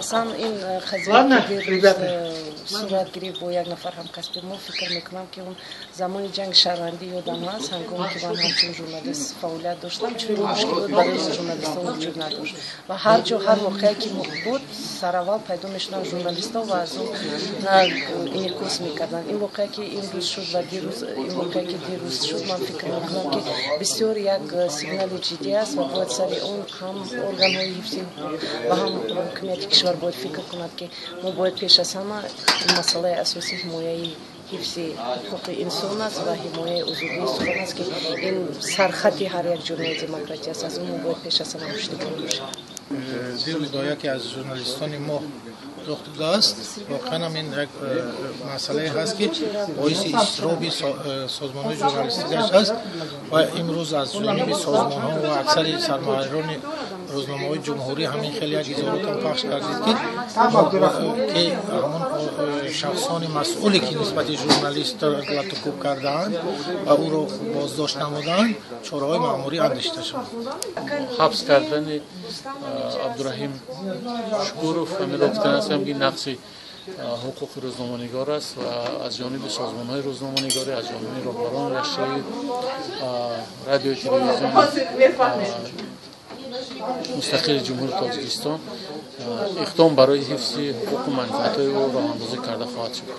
Масалан, ин қазия, ки дирӯз сурат гирифт бо як нафар ҳамкасби мо, фикр мекунам, ки он замони ҷанги шаҳрвандӣ ёдам ҳаст, ҳангоме ки ман ҳамчун журналист фаъолият доштам, чунин мушкилот барои журналистон вуҷуд надошт ва ҳар ҷо ҳар воқеае ки буд, сараввал пайдо мешуданд журналистон ва аз он инъикос мекарданд. Ин воқеае, ки имрӯз шуд ва дирӯз, ин воқеае, ки дирӯз шуд, ман фикр мекунам, ки бисёр як сигнали ҷиддӣ аст ва бояд сари он ҳам органҳои ҳифзи ҳуқуқ ва ҳам ҳокимияти кишвар бояд фикр кунад, ки мо бояд пеш аз ҳама масъалаи асосӣ ҳимояи ҳифзи ҳуқуқи инсон аст ва ҳимояи озодии сухан аст, ки ин сархати ҳар як ҷомеаи демократӣ аст. Аз он мо бояд пеш аз ҳама пуштибон бошем. Дирӯз бо яке аз журналистони мо рух додааст. Воқеан ҳам ин як масъалае ҳаст, ки боиси изтироби созмонҳои журналистӣ гаштааст ва имрӯз аз ҷониби созмонҳо ва аксари сармуҳаррирони рӯзномаҳои ҷумҳурӣ ҳамин хеле як изҳоротам пахш кардед, ки ҳамон шахсони масъуле, ки нисбати журналист латукӯб кардаанд ва ӯро боздошт намудаанд, чораҳои маъмурӣ андешида шавад. Ҳабс кардани Абдураҳим Шукуров, ҳаминро гуфтан ҳастам, ки нақзи ҳуқуқи рӯзноманигор аст ва аз ҷониби созмонҳои рӯзноманигорӣ, аз ҷониби роҳбарони раштаи радиои телевизиони мустақили Ҷумҳурии Тоҷикистон иқдом барои ҳифзи ҳуқуқу манфиатҳои ӯ роҳандозӣ карда хоҳад шуд.